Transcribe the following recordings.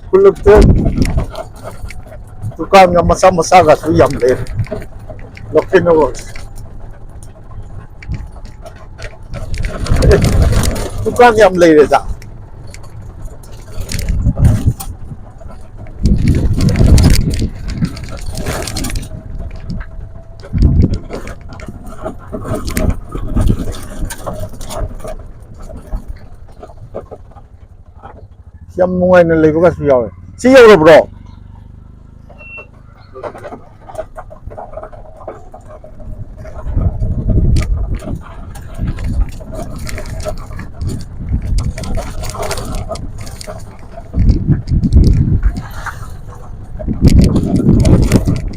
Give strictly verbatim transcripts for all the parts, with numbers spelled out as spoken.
ꯈꯨꯜꯂꯛꯇ ꯗꯨꯀꯥꯟꯒ ꯃꯆꯥ ꯃꯆꯥꯒꯁꯨ ꯌꯥꯝ ꯂꯩꯔꯦ꯫ Local network. ꯗꯨꯀꯥꯟ ꯌꯥꯝ ꯂꯩꯔꯦꯗ꯫ ꯌꯥꯝ ꯅꯨꯡꯉꯥꯏꯅ ꯂꯩꯕꯒꯁꯨ ꯌꯥꯎꯋꯦ꯫ ꯁꯤ ꯌꯧꯔꯕ꯭ꯔꯣ?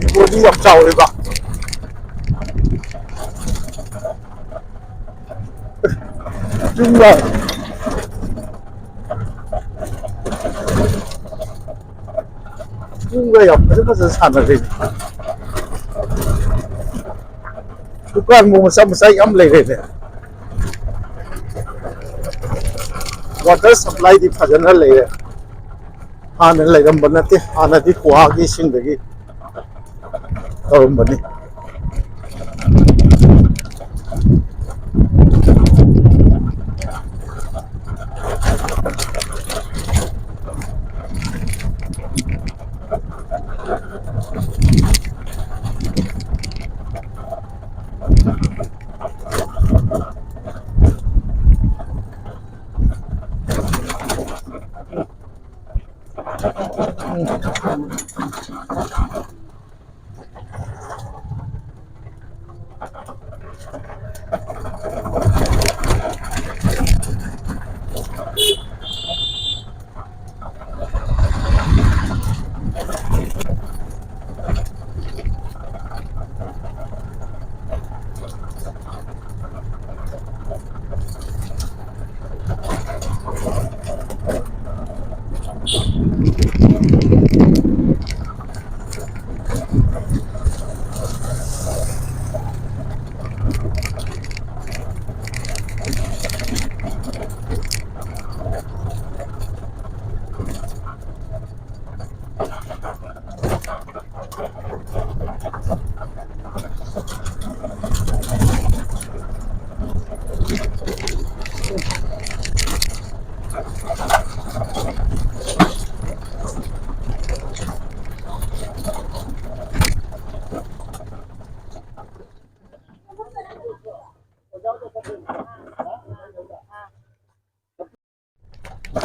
ꯏꯒꯣꯗꯤ ꯌꯥꯝ ꯆꯥꯎꯔꯦꯕ꯫ ꯆꯨꯝꯕ꯫ ꯆꯨꯝꯕ ꯌꯥꯝ ꯐꯖ ꯐꯖꯅ ꯁꯥꯟꯅꯔꯦ꯫ ꯗꯨꯀꯥꯟꯕꯨ ꯃꯆꯥ ꯃꯆꯥ ꯌꯥꯝ ꯂꯩꯔꯦꯅꯦ꯫ ꯋꯥꯇꯔ ꯁꯄ꯭ꯂꯥꯏꯗꯤ ꯐꯖꯅ ꯂꯩꯔꯦ꯫ ꯍꯥꯟꯅ ꯂꯩꯔꯝꯕ ꯅꯠꯇꯦ, ꯍꯥꯟꯅꯗꯤ ꯀꯨꯍꯥꯒꯤ ꯏꯁꯤꯡꯗꯒꯤ ꯇꯧꯔꯝꯕꯅꯤ꯫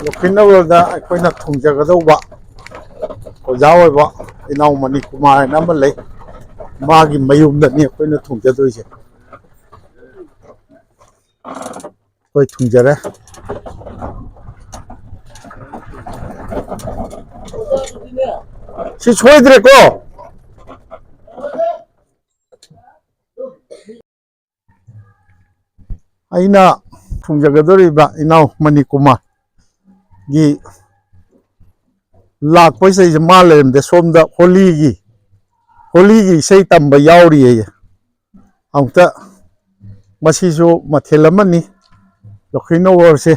ꯂꯈꯤꯅꯧꯔꯗ ꯑꯩꯈꯣꯏꯅ ꯊꯨꯡꯖꯒꯗꯧꯕ ꯑꯣꯖꯥ ꯑꯣꯏꯕ ꯏꯅꯥꯎ ꯃꯅꯤꯀꯨꯃꯥꯔ ꯍꯥꯏꯅ ꯑꯃ ꯂꯩ꯫ ꯃꯥꯒꯤ ꯃꯌꯨꯝꯗꯅꯤ ꯑꯩꯈꯣꯏꯅ ꯊꯨꯡꯖꯗꯣꯏꯁꯦ꯫ ꯑꯩꯈꯣꯏ ꯊꯨꯡꯖꯔꯦ꯫ ꯁꯤ ꯁꯣꯏꯗ꯭ꯔꯦꯀꯣ꯫ ꯑꯩꯅ ꯊꯨꯡꯖꯒꯗꯧꯔꯤꯕ ꯏꯅꯥꯎ ꯃꯅꯤꯀꯨꯃꯥꯔꯒꯤ ꯂꯥꯛꯄꯩ ꯆꯩꯁꯦ ꯃꯥ ꯂꯩꯔꯝꯗꯦ꯫ ꯁꯣꯝꯗ ꯍꯣꯂꯤꯒꯤ, ꯍꯣꯂꯤꯒꯤ ꯏꯁꯩ ꯇꯝꯕ ꯌꯥꯎꯔꯤꯌꯦ꯫ ꯑꯃꯨꯛꯇ ꯃꯁꯤꯁꯨ ꯃꯊꯦꯜ ꯑꯃꯅꯤ꯫ ꯂꯈꯤꯅꯧꯔꯁꯦ꯫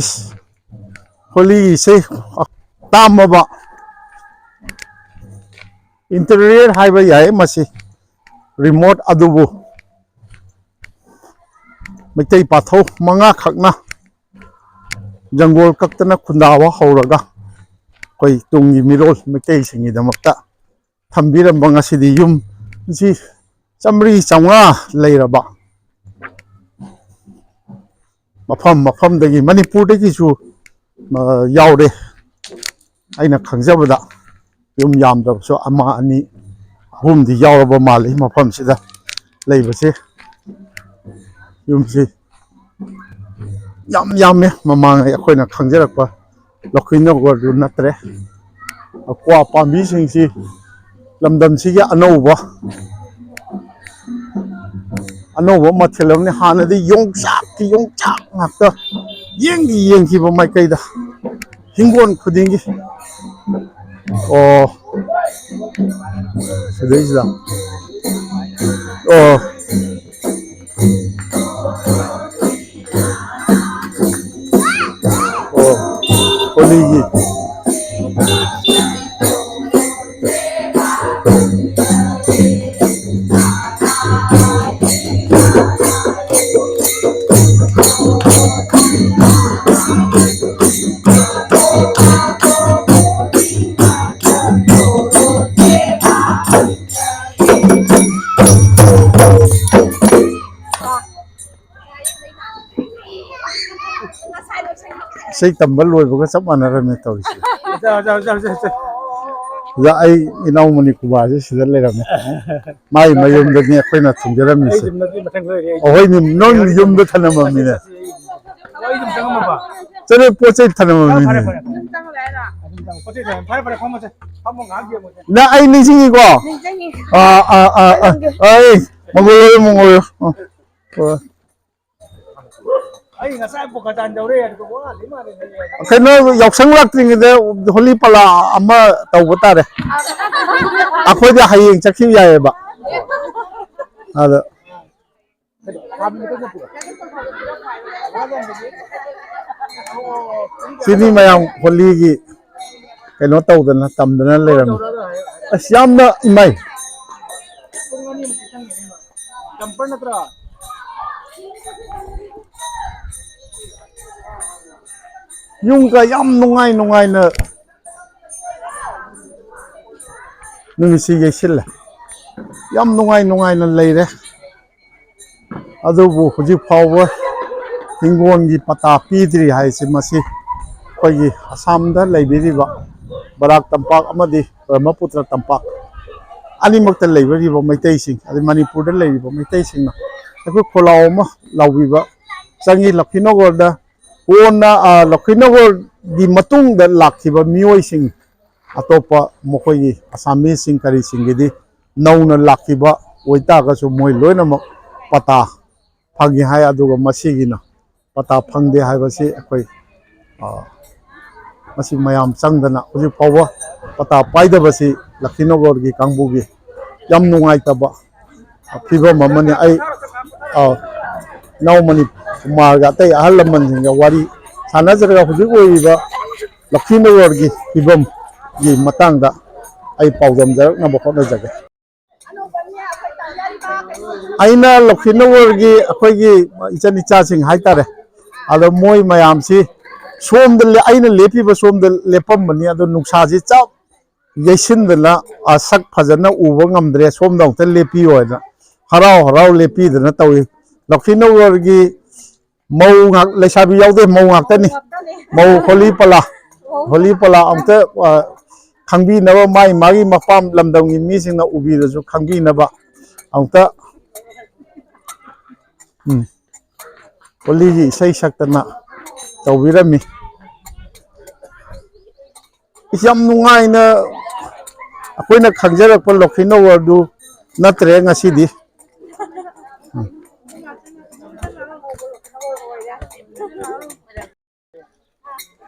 ꯏꯁ, ꯍꯣꯂꯤ ꯏꯁꯩ ꯇꯥꯝꯃꯕ interior ꯍꯥꯏꯕ ꯌꯥꯏ ꯃꯁꯤ꯫ Remote ꯑꯗꯨꯕꯨ ꯃꯩꯇꯩ ꯄꯥꯊꯧ ꯃꯉꯥꯈꯛꯅ ꯖꯪꯒꯣꯜ ꯀꯛꯇꯅ ꯈꯨꯟꯗꯥꯕ ꯍꯧꯔꯒ ꯑꯩꯈꯣꯏ ꯇꯨꯡꯒꯤ ꯃꯤꯔꯣꯜ ꯃꯩꯇꯩꯁꯤꯡꯒꯤꯗꯃꯛꯇ ꯊꯝꯕꯤꯔꯝꯕ ꯉꯁꯤꯗꯤ ꯌꯨꯝꯁꯤ ꯆꯥꯝꯃꯔꯤ ꯆꯥꯝꯃꯉꯥ ꯂꯩꯔꯕ ꯃꯐꯝ ꯃꯐꯝꯗꯒꯤ, ꯃꯅꯤꯄꯨꯔꯗꯒꯤꯁꯨ, ꯑ, ꯌꯥꯎꯔꯦ꯫ ꯑꯩꯅ ꯈꯪꯖꯕꯗ ꯌꯨꯝ ꯌꯥꯝꯗ꯭ꯔꯕꯁꯨ ꯑꯃ, ꯑꯅꯤ, ꯑꯍꯨꯝꯗꯤ ꯌꯥꯎꯔꯕ ꯃꯥꯜꯂꯤ ꯃꯐꯝꯁꯤꯗ ꯂꯩꯕꯁꯦ꯫ ꯌꯨꯝꯁꯤ ꯌꯥꯝ ꯌꯥꯝꯃꯦ꯫ ꯃꯃꯥꯡꯉꯩ ꯑꯩꯈꯣꯏꯅ ꯈꯪꯖꯔꯛꯄ ꯂꯧꯈꯤꯅꯧꯔꯗꯨ ꯅꯠꯇ꯭ꯔꯦ꯫ ꯀ꯭ꯋꯥ ꯄꯥꯝꯕꯤꯁꯤꯡꯁꯤ ꯂꯝꯗꯝꯁꯤꯒꯤ ꯑꯅꯧꯕ, ꯑꯅꯧꯕ ꯃꯊꯦꯜ ꯑꯃꯅꯤ꯫ ꯍꯥꯟꯅꯗꯤ ꯌꯣꯡꯆꯥꯛꯀꯤ ꯌꯣꯡꯆꯥꯛ ꯉꯥꯛꯇ, ꯌꯦꯡꯒꯤ ꯌꯦꯡꯈꯤꯕ ꯃꯥꯏꯀꯩꯗ, ꯍꯤꯡꯒꯣꯜ ꯈꯨꯗꯤꯡꯒꯤ꯫ ꯑꯣ, ꯁꯤꯗꯩꯁꯤꯗ꯫ ꯑꯣ꯫ ꯑꯣ, ꯍꯣꯂꯤꯒꯤ꯫ ꯏꯁꯩ ꯇꯝꯕ ꯂꯣꯏꯕꯒ ꯆꯞ ꯃꯥꯟꯅꯔꯝꯃꯦ ꯇꯧꯔꯤꯁꯦ꯫ ꯑꯣꯖꯥ, ꯑꯩ ꯏꯅꯥꯎ ꯃꯅꯤꯀꯨꯃꯥꯔꯁꯦ ꯁꯤꯗ ꯂꯩꯔꯝꯃꯦ꯫ ꯃꯥꯒꯤ ꯃꯌꯨꯝꯗꯅꯤ ꯑꯩꯈꯣꯏꯅ ꯊꯤꯟꯖꯔꯝꯃꯤꯁꯦ꯫ ꯑꯩꯈꯣꯏꯅꯤ ꯅꯪ ꯌꯨꯝꯗ ꯊꯅꯝꯃꯝꯃꯤꯅꯦ꯫ ꯆꯠꯂꯦ, ꯄꯣꯠ ꯆꯩ ꯊꯅꯝꯃꯝꯃꯤꯅꯦ꯫ ꯅꯪ ꯑꯩ ꯅꯤꯡꯁꯤꯡꯉꯤꯀꯣ? ꯑꯥ, ꯑꯥ, ꯑꯥ, ꯑꯥ꯫ ꯑꯩ ꯃꯪꯒꯣꯜ ꯑꯣꯏꯔꯣ, ꯃꯪꯒꯣꯜ ꯑꯣꯏꯔꯣ꯫ ꯑꯥ, ꯑꯥ꯫ ꯑꯩ ꯉꯁꯥꯏ ꯄꯣꯀꯥ ꯇꯥꯟ ꯇꯧꯔꯦ, ꯑꯗꯨꯒ ꯋꯥ ꯂꯩ ꯃꯥꯜꯂꯦ꯫ ꯀꯩꯅꯣ, ꯌꯥꯎꯁꯪ ꯂꯥꯛꯇ꯭ꯔꯤꯉꯩꯗ ꯍꯣꯂꯤ ꯄꯂꯥ ꯑꯃ ꯇꯧꯕ ꯇꯥꯔꯦ꯫ ꯑꯩꯈꯣꯏꯗꯤ ꯍꯌꯦꯡ ꯆꯠꯈꯤꯕ ꯌꯥꯏꯑꯕ꯫ ꯑꯗ ꯁꯤꯅꯤ ꯃꯌꯥꯝ ꯍꯣꯂꯤꯒꯤ ꯀꯩꯅꯣ ꯇꯧꯗꯅ ꯇꯝꯗꯅ ꯂꯩꯔꯝꯃꯤ꯫ ꯑꯁ, ꯌꯥꯝꯅ ꯏꯃꯥꯏ꯫ ꯌꯨꯝꯒ ꯌꯥꯝ ꯅꯨꯡꯉꯥꯏ ꯅꯨꯡꯉꯥꯏꯅ ꯅꯨꯃꯤꯠꯁꯤ ꯌꯩꯁꯤꯜꯂꯦ꯫ ꯌꯥꯝ ꯅꯨꯡꯉꯥꯏ ꯅꯨꯡꯉꯥꯏꯅ ꯂꯩꯔꯦ꯫ ꯑꯗꯨꯕꯨ ꯍꯧꯖꯤꯛ ꯐꯥꯎꯕ ꯍꯤꯡꯒꯣꯜꯒꯤ ꯄꯇꯥ ꯄꯤꯗ꯭ꯔꯤ ꯍꯥꯏꯁꯤ, ꯃꯁꯤ ꯑꯩꯈꯣꯏꯒꯤ ꯑꯁꯥꯝꯗ ꯂꯩꯕꯤꯔꯤꯕ ꯕꯔꯥꯛ ꯇꯝꯄꯥꯛ ꯑꯃꯗꯤ ꯕ꯭ꯔꯍ꯭ꯃꯄꯨꯇ꯭ꯔ ꯇꯝꯄꯥꯛ ꯑꯅꯤꯃꯛꯇ ꯂꯩꯕꯤꯔꯤꯕ ꯃꯩꯇꯩꯁꯤꯡ, ꯑꯗꯩ ꯃꯅꯤꯄꯨꯔꯗ ꯂꯩꯔꯤꯕ ꯃꯩꯇꯩꯁꯤꯡꯅ ꯑꯩꯈꯣꯏ ꯈꯣꯜꯂꯥꯎ ꯑꯃ ꯂꯥꯎꯕꯤꯕ ꯆꯪꯉꯤ꯫ ꯂꯛꯈꯤꯅꯣꯒꯔꯗ ꯀꯣꯟꯅ, ꯑ, ꯂꯛꯈꯤꯅꯣꯒꯔꯒꯤ ꯃꯇꯨꯡꯗ ꯂꯥꯛꯈꯤꯕ ꯃꯤꯑꯣꯏꯁꯤꯡ, ꯑꯇꯣꯞꯄ ꯃꯈꯣꯏꯒꯤ ꯑꯁꯥꯃꯤꯁꯁꯤꯡ ꯀꯔꯤꯁꯤꯡꯒꯤꯗꯤ ꯅꯧꯅ ꯂꯥꯛꯈꯤꯕ ꯑꯣꯏꯇꯥꯔꯒꯁꯨ ꯃꯣꯏ ꯂꯣꯏꯅꯃꯛ ꯄꯇꯥ ꯐꯪꯉꯤ ꯍꯥꯏ꯫ ꯑꯗꯨꯒ ꯃꯁꯤꯒꯤꯅ ꯄꯇꯥ ꯐꯪꯗꯦ ꯍꯥꯏꯕꯁꯤ ꯑꯩꯈꯣꯏ, ꯑ, ꯃꯁꯤ ꯃꯌꯥꯝ ꯆꯪꯗꯅ ꯍꯧꯖꯤꯛ ꯐꯥꯎꯕ ꯄꯇꯥ ꯄꯥꯏꯗꯕꯁꯤ ꯂꯛꯈꯤꯅꯣꯒꯔꯒꯤ ꯀꯥꯡꯕꯨꯒꯤ ꯌꯥꯝ ꯅꯨꯡꯉꯥꯏꯇꯕ ꯐꯤꯕꯝ ꯑꯃꯅꯤ꯫ ꯑꯩ, ꯑ, ꯏꯅꯥꯎ ꯃꯅꯤꯀꯨꯃꯥꯔꯒ ꯑꯇꯩ ꯑꯍꯜ ꯂꯃꯟꯁꯤꯡꯒ ꯋꯥꯔꯤ ꯁꯥꯟꯅꯖꯔꯒ ꯍꯧꯖꯤꯛ ꯑꯣꯏꯔꯤꯕ ꯂꯛꯈꯤꯅꯣꯒꯔꯒꯤ ꯐꯤꯕꯝꯒꯤ ꯃꯇꯥꯡꯗ ꯑꯩ ꯄꯥꯎꯗꯝꯖꯔꯛꯅꯕ ꯍꯣꯠꯅꯖꯒꯦ꯫ ꯑꯩꯅ ꯂꯛꯈꯤꯅꯣꯒꯔꯒꯤ ꯑꯩꯈꯣꯏꯒꯤ ꯏꯆꯟ ꯏꯆꯥꯁꯤꯡ ꯍꯥꯏꯇꯥꯔꯦ, ꯑꯗꯣ ꯃꯣꯏ ꯃꯌꯥꯝꯁꯤ ꯁꯣꯝꯗ ꯂꯦ-, ꯑꯩꯅ ꯂꯦꯞꯄꯤꯕ ꯁꯣꯝꯗ ꯂꯦꯞꯄꯝꯕꯅꯤ꯫ ꯑꯗꯣ ꯅꯨꯡꯁꯥꯁꯤ ꯆꯞ ꯌꯩꯁꯤꯟꯗꯅ, ꯑ, ꯁꯛ ꯐꯖꯅ ꯎꯕ ꯉꯝꯗ꯭ꯔꯦ, ꯁꯣꯝꯗ ꯑꯃꯨꯛꯇ ꯂꯦꯞꯄꯤꯌꯣ ꯍꯥꯏꯅ ꯍꯔꯥꯎ ꯍꯔꯥꯎ ꯂꯦꯞꯄꯤꯗꯅ ꯇꯧꯏ꯫ ꯂꯛꯈꯤꯅꯣꯒꯔꯒꯤ ꯃꯧ ꯉꯥꯛ, ꯂꯩꯁꯥꯕꯤ ꯌꯥꯎꯗꯦ, ꯃꯧ ꯉꯥꯛꯇꯅꯤ꯫ ꯃꯧ ꯍꯣꯂꯤ ꯄꯂꯥ, ꯍꯣꯂꯤ ꯄꯂꯥ ꯑꯃꯨꯛꯇ, ꯑ, ꯈꯪꯕꯤꯅꯕ, ꯃꯥꯒꯤ ꯃꯥꯒꯤ ꯃꯄꯥꯝ ꯂꯝꯗꯝꯒꯤ ꯃꯤꯁꯤꯡꯅ ꯎꯕꯤꯔꯁꯨ ꯈꯪꯕꯤꯅꯕ ꯑꯃꯨꯛꯇ, ꯎꯝ, ꯍꯣꯂꯤꯒꯤ ꯏꯁꯩ ꯁꯛꯇꯅ ꯇꯧꯕꯤꯔꯝꯃꯤ꯫ ꯌꯥꯝ ꯅꯨꯡꯉꯥꯏꯅ ꯑꯩꯈꯣꯏꯅ ꯈꯪꯖꯔꯛꯄ ꯂꯧꯈꯤꯅꯧ ꯋꯥꯔꯗꯨ ꯅꯠꯇ꯭ꯔꯦ ꯉꯁꯤꯗꯤ꯫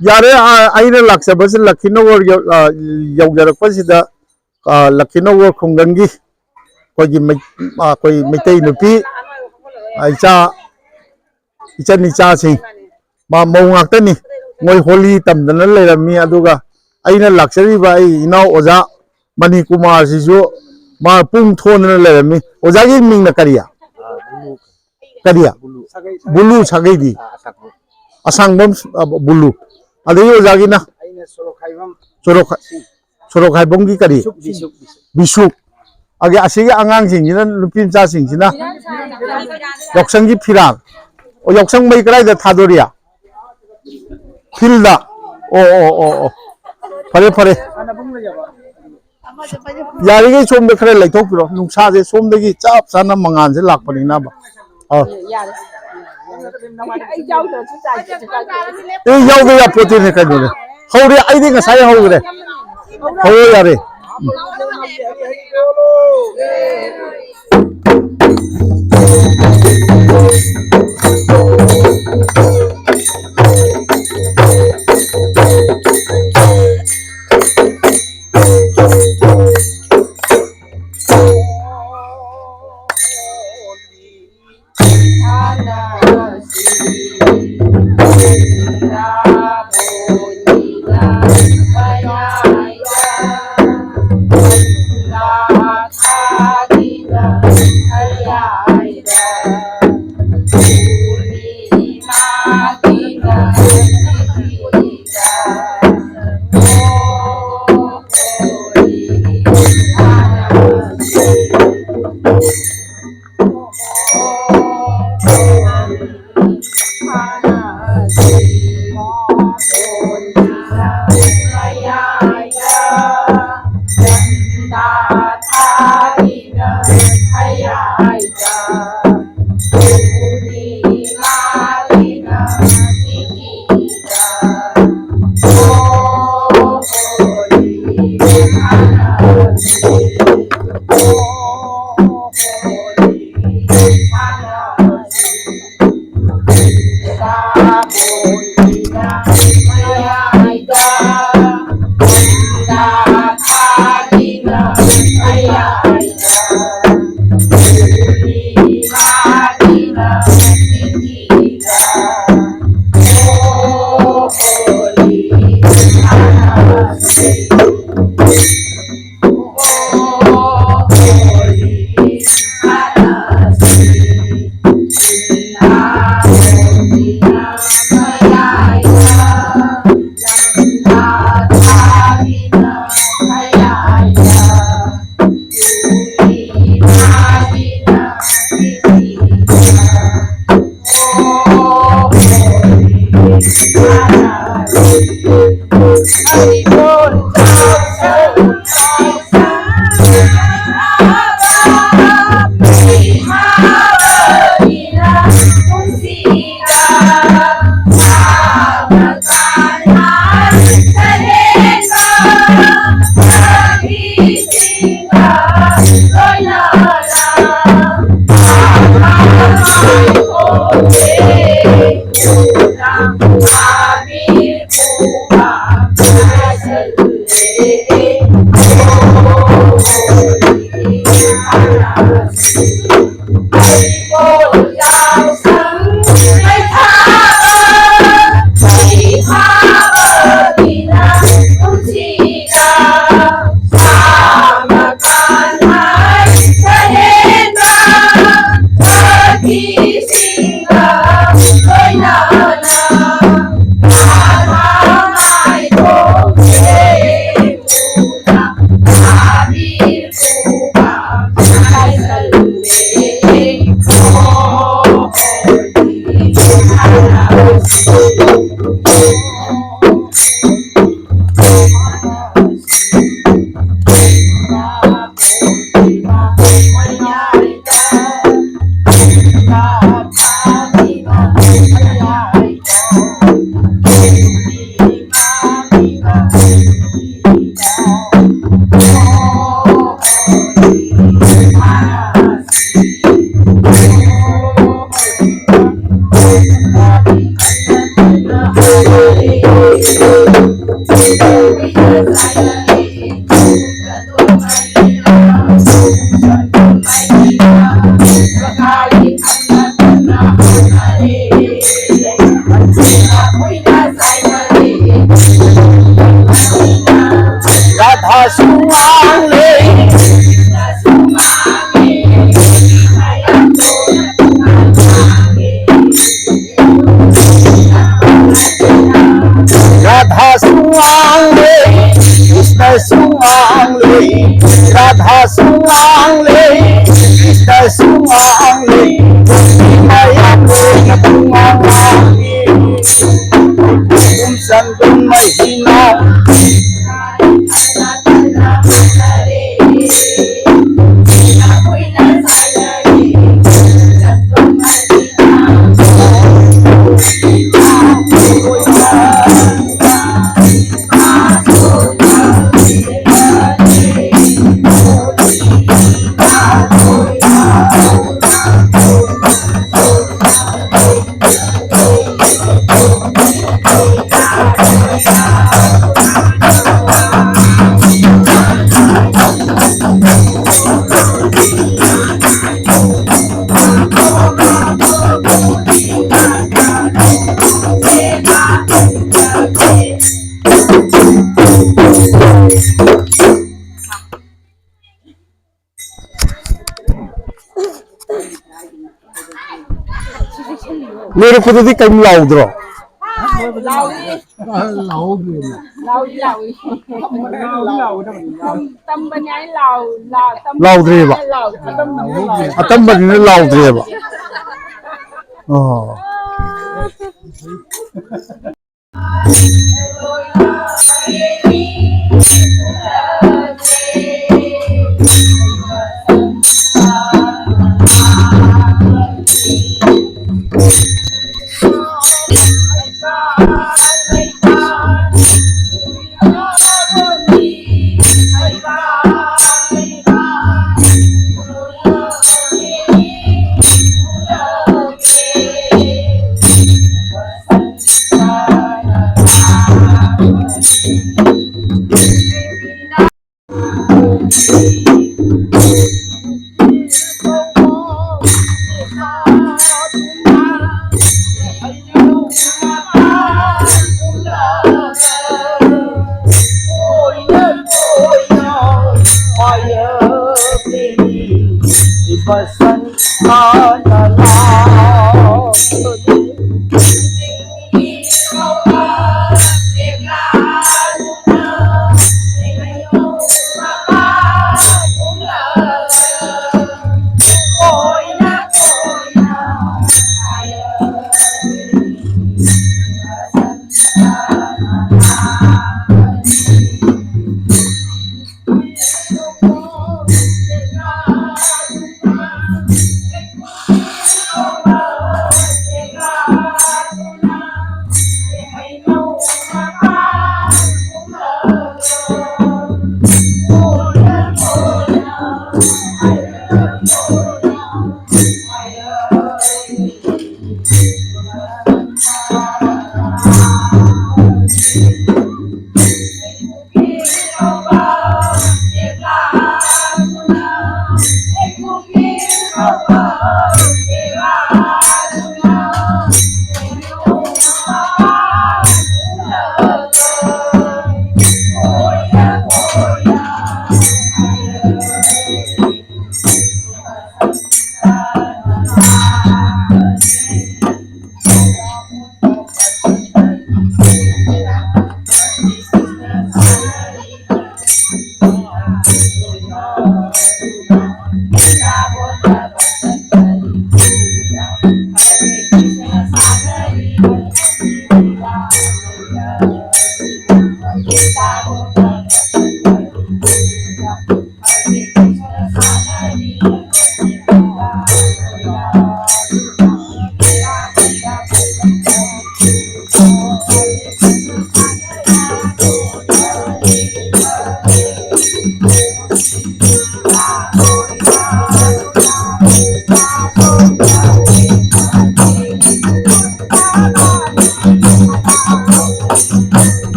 ꯌꯥꯔꯦ, ꯑ, ꯑꯩꯅ ꯂꯥꯛꯆꯕꯁꯤ ꯂꯛꯈꯤꯅꯧ ꯋꯥꯔ ꯌꯧ-, ꯑ, ꯌꯧꯖꯔꯛꯄꯁꯤꯗ, ꯑ, ꯂꯛꯈꯤꯅꯧ ꯋꯥꯔ ꯈꯨꯡꯒꯪꯒꯤ ꯑꯩꯈꯣꯏꯒꯤ ꯃꯩ-, ꯑ, ꯑꯩꯈꯣꯏ ꯃꯩꯇꯩ ꯅꯨꯄꯤ, ꯑ, ꯏꯆꯥ, ꯏꯆꯟ ꯏꯆꯥꯁꯤꯡ, ꯃꯥ ꯃꯧ ꯉꯥꯛꯇꯅꯤ꯫ ꯃꯣꯏ ꯍꯣꯂꯤ ꯇꯝꯗꯅ ꯂꯩꯔꯝꯃꯤ꯫ ꯑꯗꯨꯒ ꯑꯩꯅ ꯂꯥꯛꯆꯔꯤꯕ ꯑꯩ ꯏꯅꯥꯎ ꯑꯣꯖꯥ ꯃꯅꯤꯀꯨꯃꯥꯔꯁꯤꯁꯨ ꯃꯥ ꯄꯨꯡ ꯊꯣꯟꯗꯅ ꯂꯩꯔꯝꯃꯤ꯫ ꯑꯣꯖꯥꯒꯤ ꯃꯤꯡꯅ ꯀꯔꯤ? ꯀꯔꯤ? ꯕꯨꯂꯨ ꯁꯥꯒꯩꯗꯤ? ꯑꯁꯥꯡꯕꯝ, ꯑ, ꯕꯨꯂꯨ꯫ ꯑꯗꯒꯤ ꯑꯣꯖꯥꯒꯤꯅ? ꯑꯩꯅ ꯁꯣꯔꯣꯛ ꯍꯥꯏꯕꯝ꯫ ꯁꯣꯔꯣꯛ ꯍꯥꯏ-, ꯁꯣꯔꯣꯛ ꯍꯥꯏꯕꯝꯒꯤ ꯀꯔꯤ? ꯕꯤꯁꯨꯛ, ꯕꯤꯁꯨꯛ, ꯕꯤꯁꯨꯛ꯫ ꯕꯤꯁꯨꯛ꯫ ꯑꯗꯒꯤ ꯑꯁꯤꯒꯤ ꯑꯉꯥꯡꯁꯤꯡꯁꯤꯅ, ꯅꯨꯄꯤ ꯃꯆꯥꯁꯤꯡꯁꯤꯅ ꯌꯥꯎꯁꯪꯒꯤ ꯐꯤꯔꯥꯜ꯫ ꯑꯣ, ꯌꯥꯎꯁꯪ ꯃꯩ ꯀꯗꯥꯏꯗ ꯊꯥꯗꯣꯔꯤ? ꯐꯤꯜꯗ꯫ ꯑꯣ, ꯑꯣ, ꯑꯣ, ꯑꯣ꯫ ꯐꯔꯦ, ꯐꯔꯦ꯫ ꯌꯥꯔꯤꯈꯩ ꯁꯣꯝꯗ ꯈꯔ ꯂꯩꯊꯣꯛꯄꯤꯔꯣ꯫ ꯅꯨꯡꯁꯥꯁꯦ ꯁꯣꯝꯗꯒꯤ ꯆꯞ ꯆꯥꯅ ꯃꯉꯥꯜꯁꯦ ꯂꯥꯛꯄꯅꯤꯅꯕ꯫ ꯑꯥ꯫ ꯑꯦ, ꯌꯥꯎꯗ ꯌꯥꯄꯣꯠꯇꯦꯅꯦ ꯀꯩꯅꯣꯅꯦ꯫ ꯍꯧꯔꯦ, ꯑꯩꯗꯤ ꯉꯁꯥꯏ ꯍꯧꯈ꯭ꯔꯦ꯫ ꯍꯧꯔꯦ, ꯌꯥꯔꯦ꯫ ꯎꯝ꯫ ꯔꯥꯙꯥꯁꯨ ꯉꯥꯡꯂꯦ꯫ ꯔꯥꯙꯥꯁꯨ ꯉꯥꯡꯂꯦ, ꯀ꯭ꯔꯤꯁꯅꯁꯨ ꯉꯥꯡꯂꯦ, ꯔꯥꯙꯥꯁꯨ ꯉꯥꯡꯂꯦ, ꯀ꯭ꯔꯤꯁꯅꯁꯨ ꯉꯥꯡꯂꯦ, ꯃꯌꯥꯝ ꯂꯣꯏꯅ ꯄꯨꯡꯉꯥꯡ ꯉꯥꯡꯂꯦ꯫ ꯆꯪꯗꯨꯝ ꯃꯍꯤꯅ ꯂꯣꯏꯔꯛꯄꯗꯗꯤ ꯀꯩꯝ ꯂꯥꯎꯗ꯭ꯔꯣ? ꯂꯥꯎꯏ꯫ ꯂꯥꯎꯗ꯭ꯔꯦꯅꯦ꯫ ꯂꯥꯎꯏ, ꯂꯥꯎꯏ꯫ ꯇꯝꯕꯅꯤ ꯍꯥꯏ ꯂꯥꯎ-, ꯂꯥꯎ-, ꯇꯝꯕꯅꯤ ꯂꯥꯎꯗ꯭ꯔꯦꯕ? ꯍꯥꯏ ꯂꯥꯎ-, ꯑꯇꯝꯕꯅꯤ ꯍꯥꯏ ꯂꯥꯎ-, ꯑꯇꯝꯕꯅꯤꯅ ꯂꯥꯎꯗ꯭ꯔꯦꯕ? ꯑꯣ꯫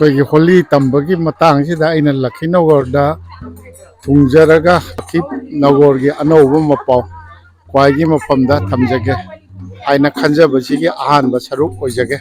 ꯑꯩꯈꯣꯏꯒꯤ ꯍꯣꯂꯤ ꯇꯝꯕꯒꯤ ꯃꯇꯥꯡꯁꯤꯗ ꯑꯩꯅ ꯂꯈꯤꯅꯧꯒꯔꯗ ꯊꯨꯡꯖꯔꯒ ꯂꯈꯤꯅꯧꯒꯔꯒꯤ ꯑꯅꯧꯕ ꯃꯄꯥꯎ ꯈ꯭ꯋꯥꯏꯒꯤ ꯃꯐꯝꯗ ꯊꯝꯖꯒꯦ ꯍꯥꯏꯅ ꯈꯟꯖꯕꯁꯤꯒꯤ ꯑꯍꯥꯟꯕ ꯁꯔꯨꯛ ꯑꯣꯏꯖꯒꯦ꯫